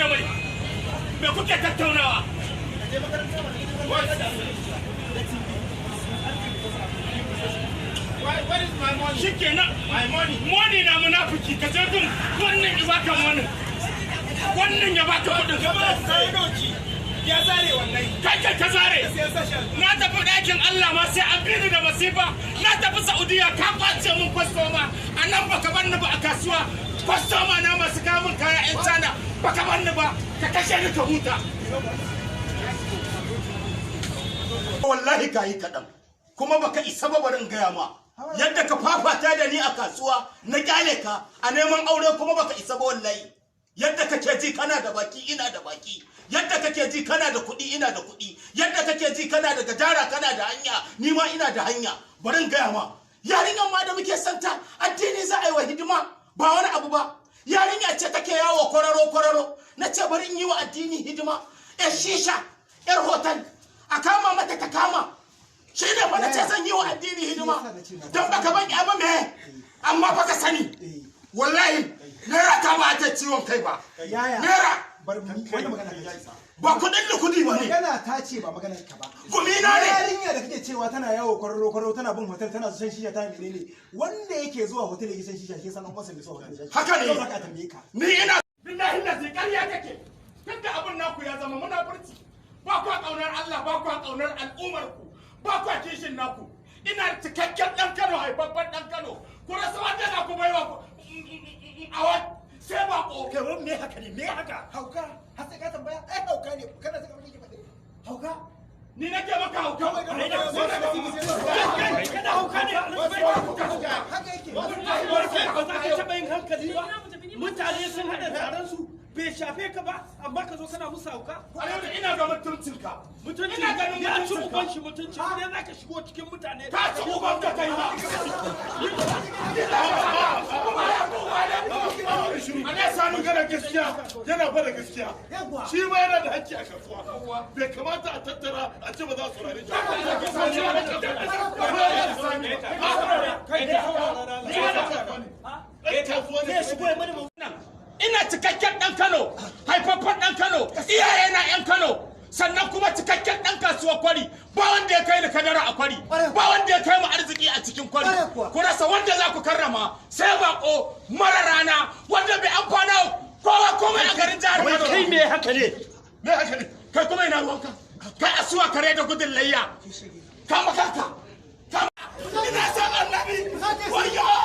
ce mai? Me kuke tattaunawa? Where is my money? Shikenan. My money. Money na munafiki, ka je gun wannan ya baka money. Wannan ya baka kudin. Jama'a sai doki. Ya zare wallahi. Kai kai ka zare. Sai ya sa shi. Na tafi ɗakin Allah ma sai an bi ni da masifa. Na tafi Saudiya ka kwace mun kwastoma. A nan baka bar ni ba a kasuwa. Kwastoma na masu kawo min kaya 'yan China baka bar ni ba. Ka kashe ni ka huta. Wallahi ka yi kaɗan. Kuma baka isa ba, bari in gaya ma. Yadda ka fafata da ni a kasuwa na kyale ka a neman aure, kuma baka isa ba wallahi. Yadda kake ji kana da baki, ina da baki. Yadda kake ji kana da kuɗi, ina da kuɗi. Yadda kake ji kana da gajara, kana da hanya, ni ma ina da hanya. Bari in gaya ma, yarinyar ma da muke santa, addini za a yi wa hidima, ba wani abu ba. Yarinya ce take yawo kwararo kwararo, na ce bari in yi wa addini hidima. Yar shisha, yar hotel, a kama mata ta kama. Shi ne fa na ce zan yi wa addini hidima don baka ban ba me. Amma fa ka sani, wallahi naira ta ba ta ciwon kai ba. Yaya? Naira. Bar wannan magana ka isa. Ba kudin da kudi ba ne. Magana ta ce ba maganar ka ba. Gumi na ne. Yarinya da kake cewa tana yawo kwararo kwararo, tana bin hotel, tana shan shisha, tana menene, wanda yake zuwa hotel yake shan shisha shi san an kwasa mai zuwa hotel shan shisha. Haka ne. Yau zaka tambaye ka. Ni ina billahi lazi ƙarya kake. Tunda abin naku ya zama munafurci, ba kwa ƙaunar Allah, ba kwa ƙaunar al'ummar ku, ba kwa kishin naku. Ina cikakken ɗan Kano, haifaffen ɗan Kano, ku rasa wanda za ku baiwa ku a sai bako. Kai, wani me haka ne? Me haka? Hauka har sai ka tambaya? Ai hauka ne kana saka wani ke faɗi. Hauka. Ni nake maka hauka? Kana hauka ne? Haka yake. Ba za ka taɓa yin hankali ba. Mutane sun haɗa taron su bai shafe ka ba, amma ka zo kana musu hauka. Alhaji, ina ga mutuncinka. Mutunci. Ina ganin Ya ci mutuncinka. uban shi mutunci ne za ka shigo cikin mutane. Ka ci uban ka kai ma. Ana sanu gana gaskiya, yana fara gaskiya. Shi ma yana da hakki a kasuwa. Bai kamata a tattara a ce ba za su saurare shi. Ɗan kasuwa ne. Ina cikakken ɗan Kano, haifaffen ɗan Kano, iyaye na 'yan Kano, sannan kuma cikakken ɗan kasuwar Kwari. Ba wanda ya kai ni kadara a Kwari, ba wanda ya kai mu arziki a cikin Kwari. Ku rasa wanda za ku karrama sai bako mara rana wanda bai amfana kowa komai a garin jihar Kano. Kai, me haka ne? Me haka ne? Kai kuma ina ruwanka? Kai asuwa kare da gudun layya. Kama kanka. Kama. Ina son Annabi. Wayo.